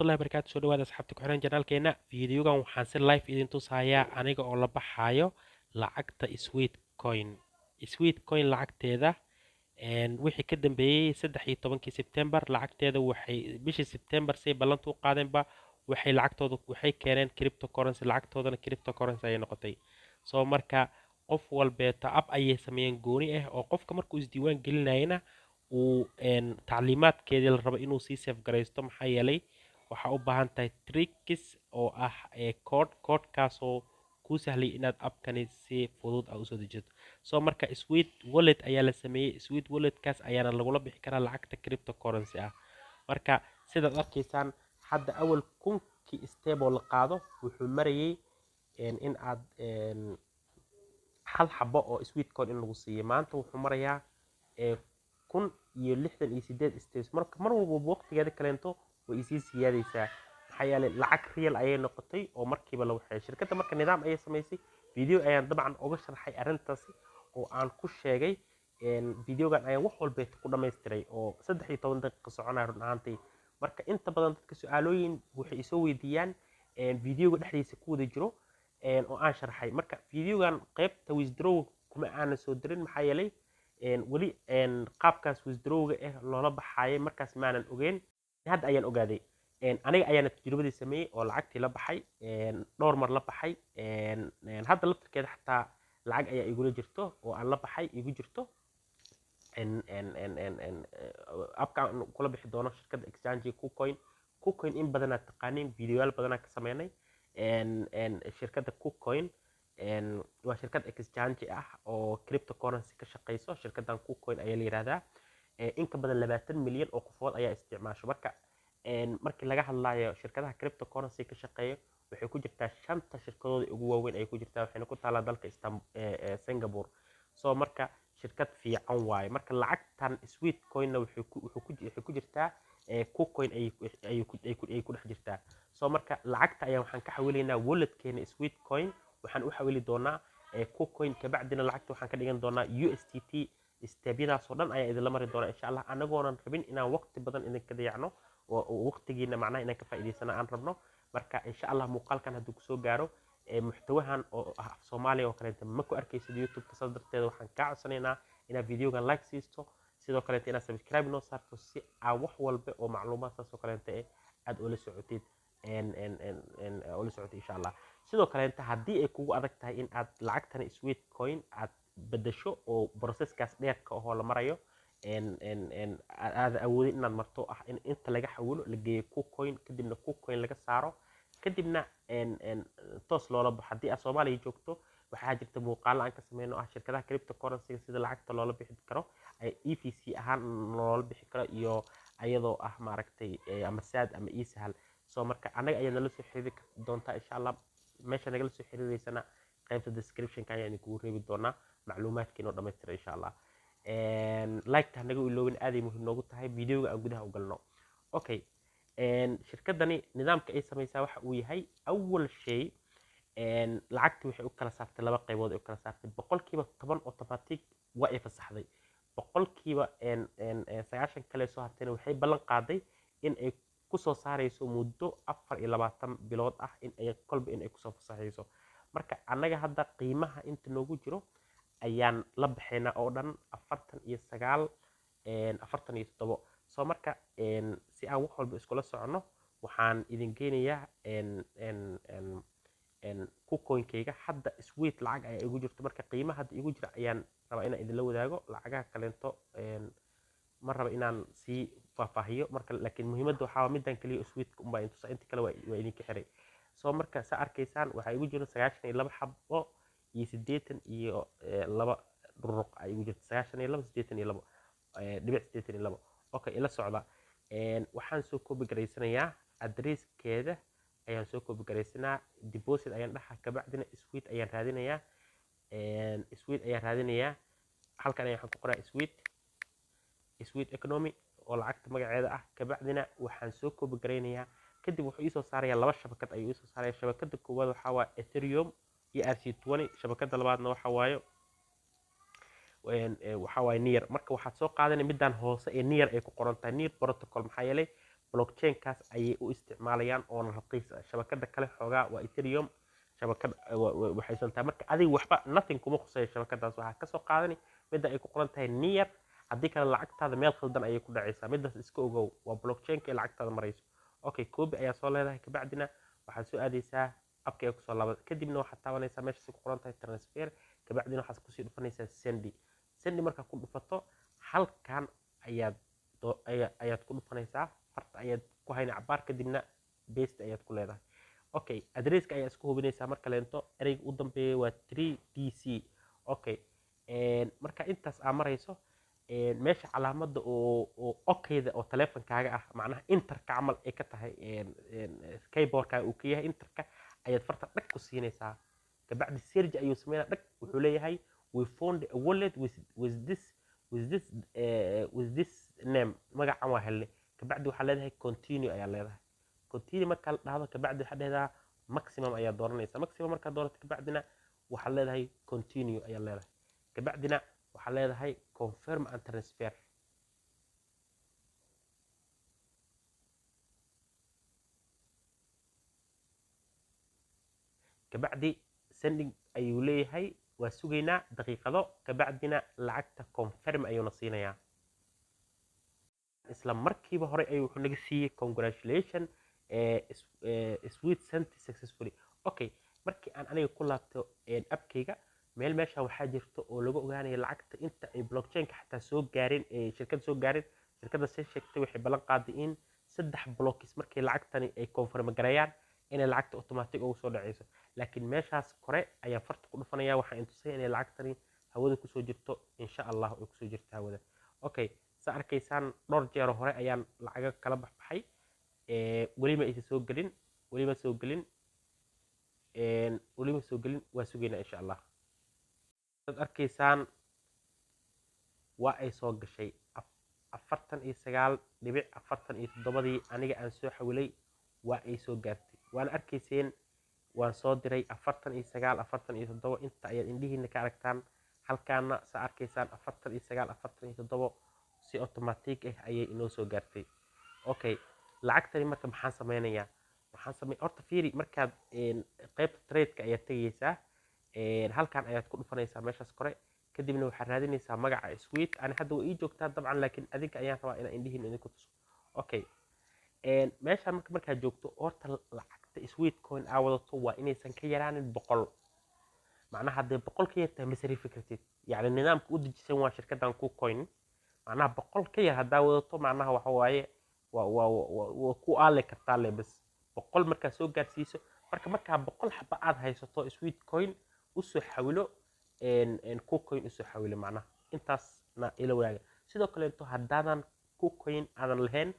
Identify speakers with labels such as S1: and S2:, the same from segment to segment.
S1: Waraxmatullahi barakaatu. Soo dhawaada asxaabta ku xiran channelkeena. Videogan waxaan si live idin tusayaa aniga oo la baxayo lacagta Sweatcoin. Sweatcoin lacagteeda wixii ka dambeeyey 13-kii Sebtembar, lacagteeda waxay bishii Sebtembar say ballanta u qaadeenba, waxay lacagtooda waxay keeneen cryptocurrency, lacagtoodana cryptocurrency ayay noqotay. Soo marka qof walbeeta app ayay sameeyeen gooni ah oo qofka markuu isdiiwaan gelinayana uu tacliimaadkeedii la rabo inuu sii save garaysto, maxaa yeelay waxaa u baahan tahay tricks oo ah code, codekaasoo kuu sahlay inaad appkani si fudud a usoo dejisato. Soo marka Sweat Wallet ayaa la sameeyey. Sweat Walletkaas ayaana lagula bixi karaa lacagta cryptocurrency ah. Marka sidaad arkaysaan hadda, awal 1000-kii step oo la qaado wuxuu marayay in aad hal xabo oo Sweatcoin in lagu siiyey. Maanta wuxuu marayaa 1068 steps. Marka mar walba waqtigeeda kaleento way isii siyaadaysaa, maxaa yeelay lacag real ayay noqotay oo markiiba la waxeeyay shirkadda. Marka nidaam ayay samaysay. Video ayaan dabcan uga sharxay arrintaasi oo aan ku sheegay. Videogan ayaan wax walbeed ku dhammaystiray oo 13 daqiiqo soconaya run ahaantii. Marka inta badan dadka su-aalooyin waxay isoo weydiiyaan videoga dhexdiisa ku wada jiro oo aan sharxay. Marka videogan qaybta withdraw kuma aanan soo dirin, maxaa yeelay weli qaabkaas withdrawga ah loola baxaayay markaas maanan ogeyn. Hadda ayaan ogaaday. Aniga ayaana tajribadii sameeyey oo lacagtii la baxay, dhowr mar la baxay. Hadda laftirkeeda xataa lacag ayaa igula jirto oo aan la baxay igu jirto appka aan kula bixi doono shirkadda exchange KuCoin. KuCoin in badanaad taqaaniin, videoyaal badanaa ka sameynay. Shirkadda KuCoin waa shirkad exchange ah oo cryptocurrency ka shaqeyso. Shirkaddan KuCoin ayaa la yihahdaa. In ka badan 20 milyan oo qofood ayaa isticmaasho. Marka markii laga hadlayo shirkadaha cryptocurrency ka shaqeeya, waxay ku jirtaa shanta shirkadooda ugu waaweyn ayay ku jirtaa, waxayna ku taalaa dalka Singapore. So marka shirkad fiican waaye. Marka lacagtan Sweatcoinna waxay ku jirtaa KuCoin ayay ku dhex jirtaa. So marka lacagta ayaa waxaan ka xawilaynaa walletkeena Sweatcoin, waxaan u xawili doonaa KuCoin. Kabacdina lacagta waxaan ka dhigan doonaa USDT. Stepyadaas oo dhan ayaa idinla mari doonaa insha Allah, anagoonan rabin inaan waqti badan idinka dayacno oo waqtigiina macnaha inaan ka faa'iidaysano aan rabno. Marka insha Allah muuqaalkan hadduu kusoo gaaro, muxtawahan oo ah af Soomaaliya oo kaleeta ma ku arkaysid YouTube-ka. Saas darteeda waxaan kaa codsanaynaa inaad videogan like siisto, sidoo kaleeta inaad subscribe noo saarto, si aa wax walba oo macluumaad saas oo kaleeta aad ula socotid ula socotid insha Allah. Sidoo kaleeta haddii ay kugu adag tahay in aad lacagtani Sweatcoin aad bedesho oo processkaas dheerka ahoo la marayo aad awoodin inaad marto, ah in inta laga xawilo la geeyo KuCoin, kadibna KuCoin laga saaro, kadibna toos loola baxo, haddii aad Soomaaliya joogto, waxaa jirta muuqaalo aan ka sameyno ah shirkadaha cryptocurrency sida lacagta loola bixi karo, EVC ahaan loola bixi karo iyo ayadoo ah maaragtay ama Zaad ama eSahal. So marka annaga ayaa nala soo xiriiri doontaa insha Allah. Meesha nagala soo xiriireysana qaybta descriptionka ayaan idinkugu reebi doonaa macluumaadkiina oo dhammaystira insha Allah. Like-ta hanaga iloobin, aaday muhiim noogu tahay. Videoga aan gudaha u galno. Okay, shirkadani nidaamka ay sameysaa waxa uu yahay, awal shay lacagtii waxay u kala saartay laba qaybood ay u kala saartay. 10% automatic waa ay fasaxday, 90% kale soo hartayna waxay ballan qaaday in ay kusoo saarayso muddo 24 bilood ah, in ay kolba in ay kusoo fasaxayso. Marka annaga hadda qiimaha inta noogu jiro ayaan la baxaynaa oo dhan 49 47. So marka si aan wax walba iskula soconno, waxaan idin geynayaa KuCoinkayga. Hadda Sweat lacag ayaa igu jirto. Marka qiimaha hadda igu jira ayaan rabaa inaan idinla wadaago. Lacagaha kaleento ma raba inaan sii faahfaahiyo marka, laakiin muhiimadda waxaa waa middan kaliya, Sweatka unbaa intusa, inta kale waa idinka xiray. So marka saa arkaysaan, waxaa igu jira 92 xabo iyo 82 dhuruq ay igu jirta, 92 82 dhibic 82. Okay, ila socda. Waxaan soo copy garaysanayaa addresskeeda ayaan soo copy garaysanaa, deposit ayaan dhaxa, kabacdina Sweat ayaan raadinayaa. Sweat ayaan raadinayaa. Halkan ayaan waxaan ku qoraa Sweat, Sweat Economy oo lacagta magaceeda ah. Kabacdina waxaan soo copy garaynayaa. Kadib wuxuu iisoo saarayaa laba shabakad ayuu iisoo saaraya. Shabakada koowaad waxaa waa Ethereum ERC20, shabakada labaadna waxa waaye waxaa waaye Near. Marka waxaad soo qaadanay midaan hoose ee Near ay ku qoran tahay, Near Protocol, maxaa yeelay Blockchain-kaas ayay u isticmaalayaan oona raqiis ah. Shabakada kale xoogaa waa Ethereum shabakad waxay santahay. Marka adiga waxba nothing kuma khuseeyo shabakadaas. Waxaa kasoo qaadani midda ay ku qoran tahay NEAR. Haddii kale lacagtaada meel khaldan ayay ku dhacaysaa. Midaas iska ogow, waa blockchain-ka ee lacagtaada marayso. Okay, copy ayaa soo leedahay. Kabacdina waxaad soo aadaysaa app-ka ee kusoo laabada. Kadibna waxaad taabanaysaa meeshaas ku qoran tahay transfer. Kabacdina waxaad kusii dhufanaysaa send. Send markaa ku dhufato, halkan ayaad ayaad ku dhufanaysaa. Farta ayaad ku hayna cabaar, kadibna paste ayaad ku leedahay. Okay, address-ka ayaa isku hubinaysaa. Marka leento ereyga u dambeeya waa 3DC. Okay, marka intaas aa marayso, meesha calaamada oo okayda oo taleefankaaga ah, macnaha enter-ka camal ay ka tahay, keyboard-kaaga uu ka yahay enter-ka, ayaad farta dhag ku siinaysaa. Kabacdi search ayuu sameynaa. Dhag wuxuu leeyahay, "We found a wallet with this name." Magacan waa helnay. Kabacdi waxaa leedahay continue ayaa leedahay. Continue markaa la dhahdo, kabacdi waxaa dhehdaa maximum ayaa dooranaysa. Maximum markaa doorato, kabacdina waxaad leedahay continue ayaa leedahay. Kabacdina waxaad leedahay confirm and transfer. Kabacdi sending ayuu leeyahay. Waa sugaynaa daqiiqado, kabacdina lacagta confirm ayuuna siinayaa. Isla markiiba hore ayuu wuxuu naga siiyey "Congratulation, sweet sent successfully." Okay, markii aan aniga ku laabto app-kayga, meel meesha waxaa jirta oo laga ogaanayo lacagta inta ay blockchain-ka xataa soo gaarin, ee shirkadda soo gaarin. Shirkadda see sheegtay, waxay ballan qaaday in 3 blocks markii lacagtani ay confirm gareeyaan inay lacagta automatic ugu soo dhacayso. Laakiin meeshaas kore ayaan farta ku dhufanaya. Waxaan intusay inay lacagtani hawada kusoo jirto, insha Allah ay kusoo jirto hawada. Okay, saa arkaysaan, dhowr jeer hore ayaan lacago kala baxbaxay. Weli ma aysan soo gelin, weli ma soo gelin, weli ma soo gelin. Waa sugaynaa insha Allah. Saad arkaysaan, waa ay soo gashay 49.47-dii aniga aan soo xawilay. Waa ay soo gaartay, waana arkayseen. Waan soo diray 49.47. Inta ayaad indhihiina ka aragtaan. Halkaana saa arkaysaan, 49.47 si automatic ah ayay inoo soo gaartay. Okay, lacagtani marka maxaan sameynayaa? Waxaan samey, horta fiiri, markaad qaybta trade-ka ayaad tegaysaa, halkan ayaad ku dhufanaysaa meeshaas kore. Kadibna waxaad raadinaysaa magaca sweet. Ani hadda waa ii joogtaa dabcan, laakiin adinka ayaan rabaa inaan indhihiina idinku tuso. Okay, meeshaan marka markaad joogto, horta lacagta Sweatcoin aa wadato waa inaysan ka yaraanin 100. Macnaha hadday 100 ka yartahay, ma sarifi kartid. Yacni nidaamka u dejisan waa shirkaddan KuCoin. Macnaha 100 ka yar haddaa wadato, macnaha waxa waaye waa ku aali kartaa le bas. 100 markaa soo gaarsiiso, marka markaa 100 xaba aad haysato Sweatcoin, usoo xawilo KuCoin, usoo xawilo. Macnaha intaasna ila wadaaga. Sidoo kaleeto haddaadan KuCoin aadan lahayn,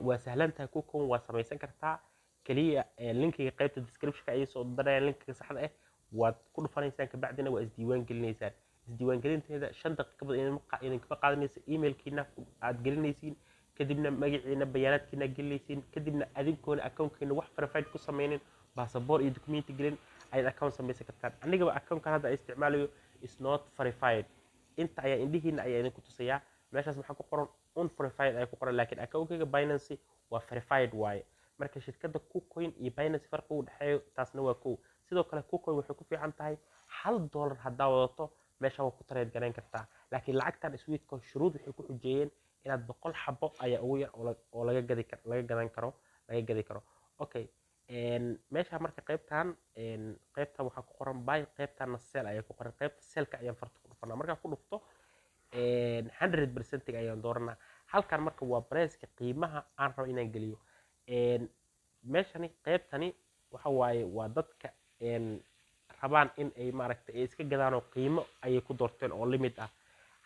S1: waa sahlan tahay. KuCoin waa samaysan kartaa. Keliya link-iga qaybta description-ka ayay soo darayaan. Link-iga saxda ah waad ku dhufanaysaan, kabacdina waa isdiiwaan gelinaysaan. Isdiiwaangelinteeda 5 daqiiqa badan idinkama qaadanaysa. Email-kiina aad gelinaysiin, kadibna magaciina, bayaanaadkiina gelinaysiin. Kadibna adinkoona account-kiina wax verified ku sameynin, basaboor iyo documenti gelin, ayaad account samaysan kartaan. Anigaba account-kan hadda ay isticmaalayo is not verified. Inta ayaa indhihiina ayaa idinku tusayaa. Meeshaas maxaa ku qoran? Unverified ayaa ku qoran, laakiin account-kayga Binance waa verified waaye. Marka shirkadda KuCoin iyo Binance farqi u dhexeeyo taasna waa kow. Sidoo kale KuCoin waxay ku fiican tahay, $1 haddaa wadato, meesha waa ku trade garayn kartaa. Laakiin lacagtan Sweatcoin shuruud waxay ku xujeeyeen inaad 100 xabo ayaa ugu yar oo laga gadi laga gadan karo, laga gadi karo. Okay, meesha marka qaybtan waxaa ku qoran buy, qaybtanna sell ayaa ku qoran. Qaybta sell-ka ayaan farta ku dhufanaa. Markaan ku dhufto, 100% ayaan dooranaa. Halkan marka waa price-ka, qiimaha aan rabo inaan geliyo. Meeshani qaybtani waxa waaye waa dadka rabaan in ay maaragtay ay iska gadaan oo qiimo ayay ku doorteen oo limit ah.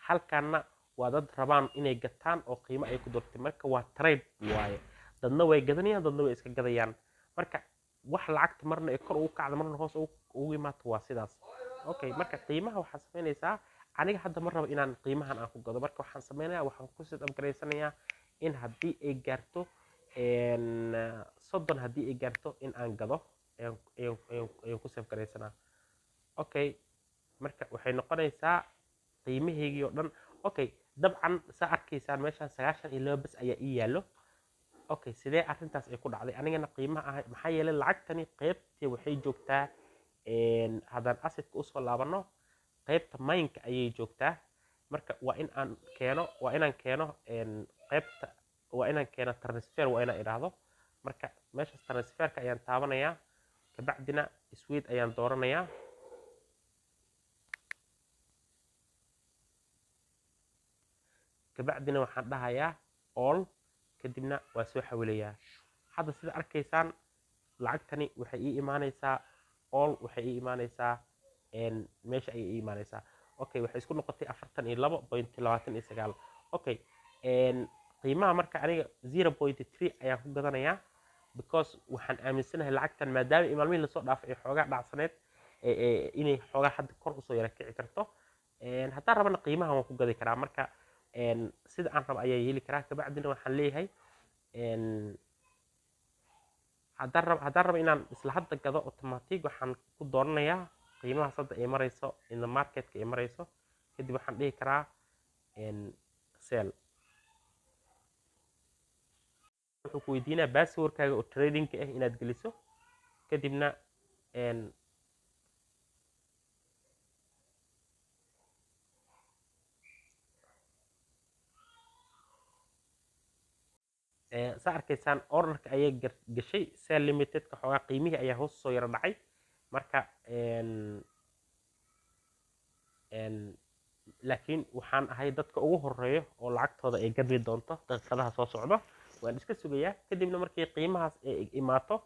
S1: Halkanna waa dad rabaan inay gataan oo qiimo ay ku doorteen. Marka waa trade waaye. Dadna way gadanayaan, dadna way iska gadayaan. Marka wax lacagta marna ay kor ugu kacdo, marna hoos ugu imaato, waa sidaas. Okay, marka qiimaha waxaad samaynaysaa, aniga hadda ma rabo inaan qiimahan aan ku gado. Marka waxaan samaynayaa, waxaan ku set up garaysanayaa in haddii ay gaarto 30, haddii ay gaarto in aan gado ayaan ku save garaysanaa. Okay, marka waxay noqonaysaa qiimahaygii oo dhan. Okay, dabcan saa arkaysaan, meeshaan 92 bas ayaa ii yaallo. Okay, sidee arrintaas ay ku dhacday? Anigana qiimaha ah, maxaa yeelay lacagtani qeybtii waxay joogtaa, haddaan assetka usoo laabano, qeybta mineka ayay joogtaa. Marka waa in aan keeno, waa inaan keeno qeybta, waa inaan keeno transfer, waa inaan idhaahdo. Marka meeshaas transferka ayaan taabanayaa, kabacdina Sweat ayaan dooranayaa. Kabacdina waxaan dhahayaa all, kadibna waa soo xawilayaa. Hadda sida arkaysaan, lacagtani waxay ii imaanaysaa all, waxay ii imaanaysaa meesha ayay ii imaanaysaa. Okay, waxay isku noqotay 42.29. Okay, qiimaha marka aniga 0.3 ayaan ku gadanayaa, because waxaan aaminsanahay lacagtan, maadaama maalmihii lasoo dhaafay ay xoogaa dhacsaneed, inay xoogaa hadda kor usoo yara kici karto. Haddaan rabana qiimaha waan ku gadi karaa. Marka sida aan rabo ayaa yeeli karaa. Kabacdina waxaan leeyahay, haddaan rabo inaan isla hadda gado, automatic waxaan ku dooranayaa qiimahaas hadda ay marayso, in the marketka ay marayso. Kadib waxaan dhihi karaa sell. Wuxuu ku weydiinaa passwordkaaga oo tradingka ah inaad geliso. Kadibna saa arkaysaan, orderka ayay gashay sell limitedka. Xoogaa qiimihii ayaa hoos soo yaro dhacay. Marka laakiin waxaan ahay dadka ugu horeeyo oo lacagtooda ay gadmi doonto daqiiqadaha soo socdo. Waan iska sugayaa, kadibna markii qiimahaas ay imaato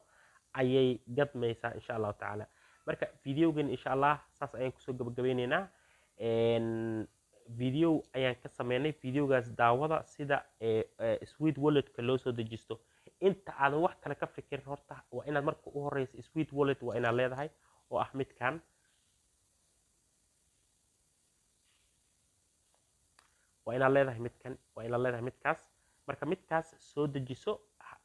S1: ayay gadmaysaa, insha Allahu tacaala. Marka videogan, insha Allah, saas ayaan kusoo gabagabeyneynaa. Video ayaan ka sameynay, videogaas daawada, sida Sweat Walletka loo soo dejisto. Inta aadan wax kale ka fikirin, horta waa inaad marka u horeysa Sweat Wallet waa inaad leedahay, oo ah midkan. Waa inaad leedahay midkan, waa inaad leedahay midkaas. Marka midkaas soo dejiso.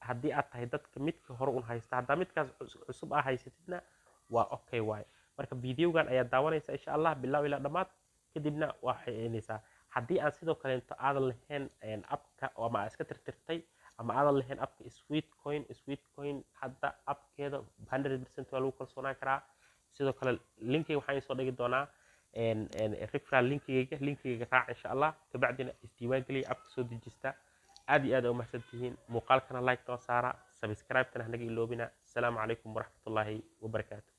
S1: Haddii aad tahay dadka midka hore un haysta, haddaa midkaas cusub aa haysatidna, waa okay waaye. Marka videogan ayaad daawanaysaa, insha Allah, bilow ilaa dhammaad, kadibna waa xiinaysaa. Haddii aan sidoo kaleeto aadan lahayn appka, ama aad iska tirtirtay, ama aadan lahayn appka Sweatcoin, Sweatcoin hadda appkeeda 100% waa lagu kalsoonaan karaa. Sidoo kale linkiga waxaan soo dhigi doonaa referral linkigayga. Linkigayga raac, insha Allah, kabacdina isdiiwaan geliya, appka soo dejista. Aad iyo aad aa umahadsan tihiin. Muuqaalkana like noo saara, subscribe-kana hanaga iloobina. Asalaamu calaykum waraxmatullaahi wabarakaatu.